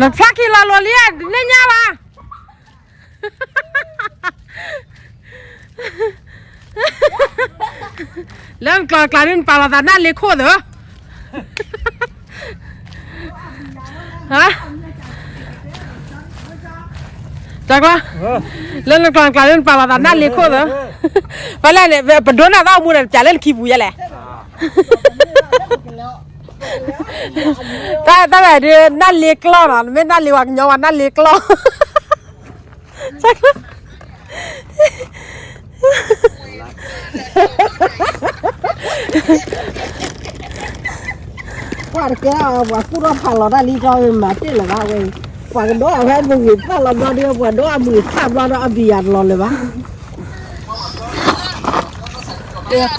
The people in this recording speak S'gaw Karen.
နဖျါခံလီၤလိၤလံဧါ, တန့ၢ်ညါဘၣ်. လၢနကျီၢ်ကျါန့ၣ် နပာ်လီၤသးနၢ်လ့ခိၣ်သၢ, ဟါ, တၢ်ကျါ, လၢနကျီၢ်ကျါန့ၣ် နပာ်လီၤသးနၢ်လ့ခိၣ်သၢ, ဖဲလဲၣ်န့ၣ် ပဒိနၢ်သၣ်မူန့ၣ် ပစးလၢနခံပူၤယဲလဲၣ်. တၢ်တၢ်ဒုး နၢ်လ့ကျီၢ်နီၤ, နမ့ၢ်နၢ်လ့ဝဲကညီဝဲ နၢ်လ့ကျီၢ်. ကွၢ်တကဲ ပှၤကူၣ်ထီၣ်ဖးလီၤတၢ်လံ ကမၤတ့ၢ်လၢၤဘၣ်ဝဲ, ပှၤကဒိးအဝဲမုၢ်ဂ့ၤဖးလီၤဘျီဒီး ပှၤဒိးအမုၢ်ဂ့ၤဖးဘျီဒီး အဘံယၤတလီၤလၢၤဘၣ်.